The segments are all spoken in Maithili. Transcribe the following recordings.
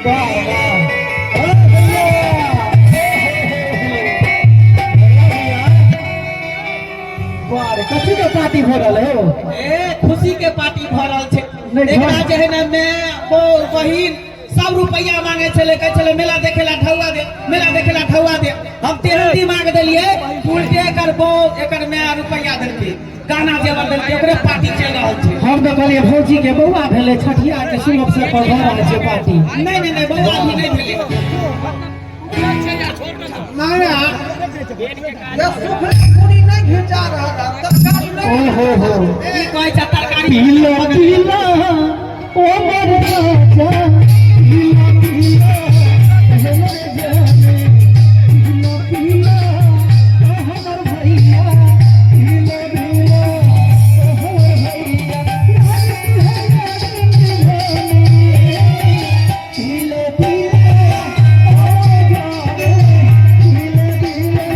वाह वाह ओ भैया, भैया वाह रे, कथी के पार्टी हो रहल है हो? ए खुशी के पार्टी भऽ रहल छै। नहि, एकरा घर- जे है ने मैं बहू बहिन सब रुपया मांगे छलै, कहै छलै मेला देखे ला ठौआ दे, मेला देखे ला ठौआ दे। हम तेहन दिमाग देलियै, उल्टे एकर बहू एकर माय रुपया देलकै, गहना जेवर देलकै, ओकरे पार्टी चलि रहल छै। हम तऽ कहलियै भौजी के बौआ भेलै, छठिया के शुभ अवसर पर भऽ रहल छै पार्टी। नहि नहि नहि, बौआ भी नहि भेलै। माया ये सुखले पूरी नहीं घिंचा रहल है, तरकारी नहीं। ओ हो हो, की कहै छै तरकारी? पीला पीला ओ मोर राजा, पीला पीला हमर जाने, पीला पीला ओ हमर भैया, पीला पीला ओ हमर भैया, पीले पीले ओ जाने, पीले पीले हमर राजा, पीले पीले।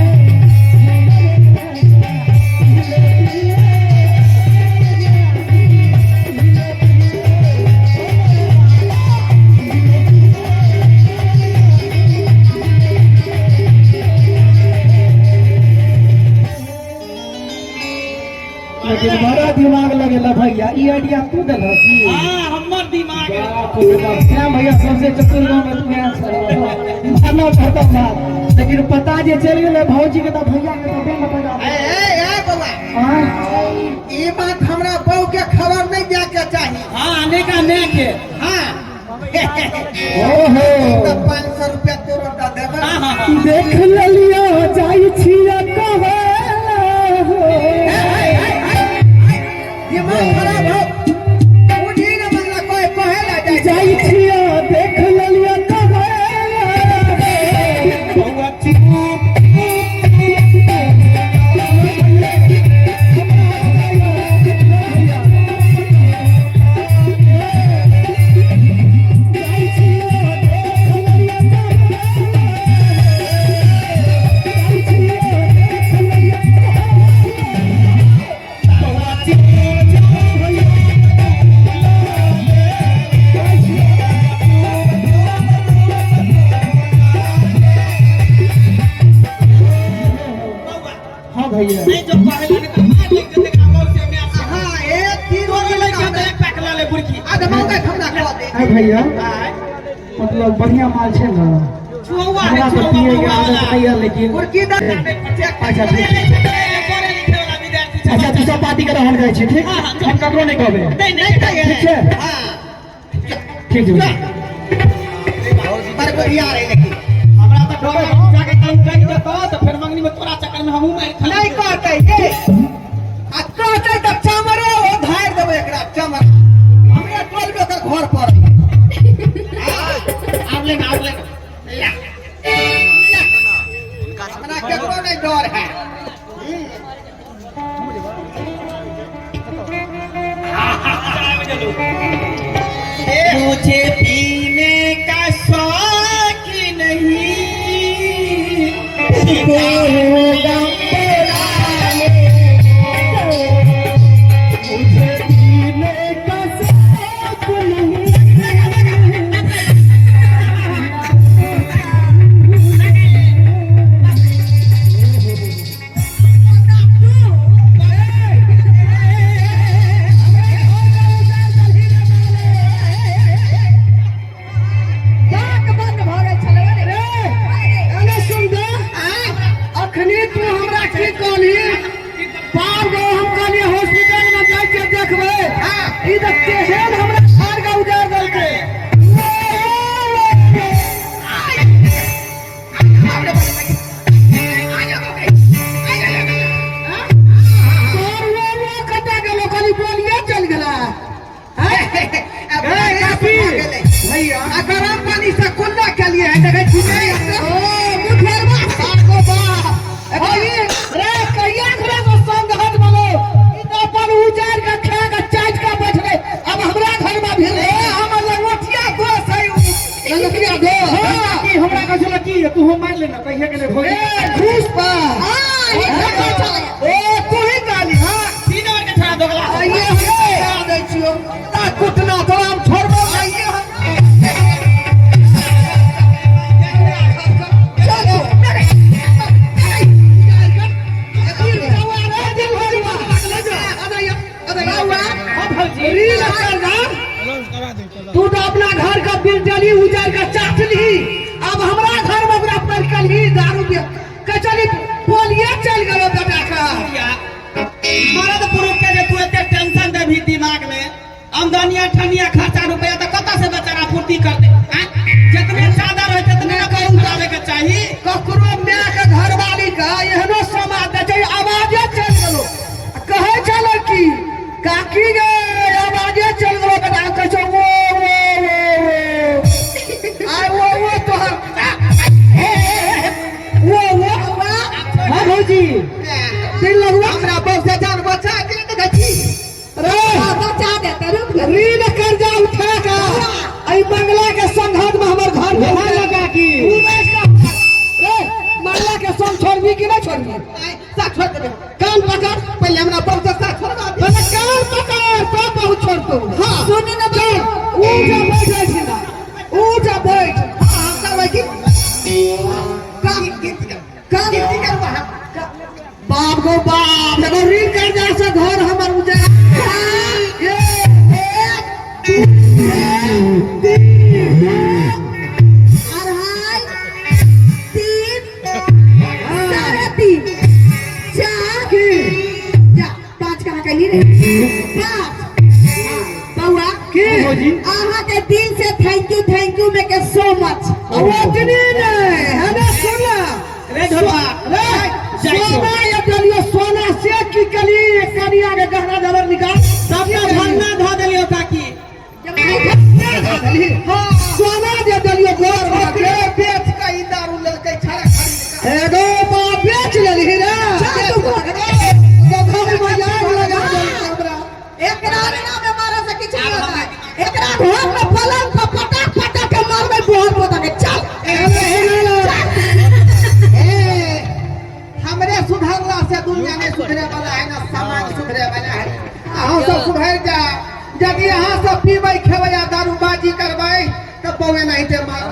लेकिन बड़ा दिमाग लगेला भैया, ई आइडिया तू देलह की? हाँ, हमर दिमाग है। बाप रे बाप, श्याम भैया सबसे चतुर गाँव में तू आयल छह, मानऽ पड़तौ बात। लेकिन पता जे चलि गेलै भौजी के तऽ भैया के तऽ बेल बजा ए ए ए बौआ, आँय? ई बात हमरा बहू के खबर नहीं दे के चाही। हाँ, नहीं का मैं के। हाँ। ओहो। तऽ 500 रुपया तुरंत दऽ देबै। हाँ हाँ हाँ। देख लेलियो जाइ छियै कहै हो। ए, ए, ए, ए, ए, दिमाग खराब हो पूंजी न मंगला कोई कहे ला जाइ छै। जाइ छियै देख लेलियो कहै। बौआ चुप। बौआ हाँ भैया। नहीं जो कहे ला नहीं तो मार लग जेतै एकरा बहू से my से। हाँ, एक तीन तोरो लग जेतै, एक पैक लऽ ले बुड़की। आधमा के हमरा कह दे। आय भैया, आय। मतलब बढ़िया माल छै ने? छुआ है। हमरा तऽ छुआ पिए के बौआ आदत वाला। नहीं है लेकिन मुर्गी दे। अच्छा ठीक। पढ़े लिखे वाला विद्यार्थी छै। अच्छा, तू सब पार्टी के रहल जाइ छी, ठीक? हाँ, हाँ। हम ककरो नहीं कहबै। नहीं नहीं। ठीक छै। हाँ। ठीक छै भैया। बड़ बढ़िया रहे लेकिन हमरा तऽ डर है, जाके कहीं कहि देतौ तऽ फेर मंगनी में तोरा चक्कर में हमहूँ मारि खा। नहीं कहते ये आ कहते तऽ चमरे ओ धारि देबै एकरा चमर, हमरे टोल में ओकर घर पर। आब ले ना, आब ले ना। ला, ला। हमरा केकरो नहीं डर है। मुझे पीने का शौक नहीं। मुझे पीने का शौक नहीं। नाक बंद भऽ गेल छलै रे। अरे सुन दे, अखनी तू हमरा की कहली? पार गो हम कहलिए हॉस्पिटल में जाइ के देखबै, ई तऽ केहन हमरा खार के उजाड़ देलकै। तोर वो वो कतऽ गेलो? खाली बोलिए चल गेला। भैया आ गरम पानी से कुल्ला के लिए है, देखै छी नहीं? ओ मुठेरवा सागो बा अरे रे, कहिया घरे से संग हट बलो, ई तऽ अपन उजाड़ के खा के चाट के बैठले, अब हमरा घर में भी ए हमर लंगोटिया दोस है उ, लंगोटिया दोस। हाँ। की हमरा कहै छलै की तू हम मारि लेना कहिया गेलै भौजी? ए घूस पा। हां, ई देखै छलै। ए तू ही कहली हां। तीन बार के छोड़ा दोगला। आइए हम करा दै छियौ ता कुटना तोरा हम छोड़बो। आइए हम। तू तो अपना घर का बिल डली उजाड़ के चाटली, अब हमरा घर में ओकरा परकलही दारू के कचली पोलिया चल गेलो बेटा का। मरद पुरुष के जे तू एते टेंशन देबही दिमाग में, आमदनी ठनिया खर्चा रुपया तो कतऽ से बेचारा पूर्ति करते? जितने चादर होय ततने न उतारे के चाही। ककरो माय के घरवाली का एहनो समाज दै छै, आवाजे चल गेलो। कहै छलै की काकी गे आवाजे चल गेलो बेटा, कहै छै वो वो वो वो आय वो वो तोहर वो वो। हाँ भौजी दिल लगुआ हमरा बहुत से जान बचा के देखै छी। रे बचा देते, रुक। ऋण कर्जा उठा के एहि बंगला के संघत में हमर घर भेला लगा की रे बंगला के संग छोड़बी कि नहीं छोड़बी? साथ छोड़ देबै। कान पकड़। पहिले हमरा बहुत से साथ छोड़बा दे। पहले कान पकड़ तो बहुत छोड़तो। हाँ। सुन न। चल ऊँचा बैठ जाइ छी ना, ऊँचा बैठ। हाँ, हम करबै की काम काम गिनती करबै हम। बाप गो बाप, एगो ऋण कर्जा से घर हमर उजा ए एक, दू, अढ़ाई, तीन, 3.5, 4 की जा, 5 कहाँ कैली रे? 5। बउआ की? अहाँ के दिल से thank you, thank you make so much. ओतनी नहीं है ना, सुन रे ढोलवा रे। जाइ छौ। सोना ये देलियो, सोना से की कली कनिया के गहना जबर निकाल। सबटा भरना धऽ देलियौ काकी। सोना जे देलियो गोर ओकरे बेच के ई दारू लेलकै छड़ा खरीद के। एगो बाप बेच लेलही रे। चल तू घर। तो घर में आग लगा देलकै हमरा। एकरा बिना में मारे से किछु नहीं होता है। एकरा घर में पलंग पर पटक पटक के मारबै बोहर बोता के। चल। ए, हमरे सुधरला से दुनिया नहीं सुधरे वाला है ना समाज सुधरे वाला है। अहाँ सब सुधर जा। यदि अहाँ सब पीबै खेबै आ दारूबाजी करबै तऽ बौए नहीं मार।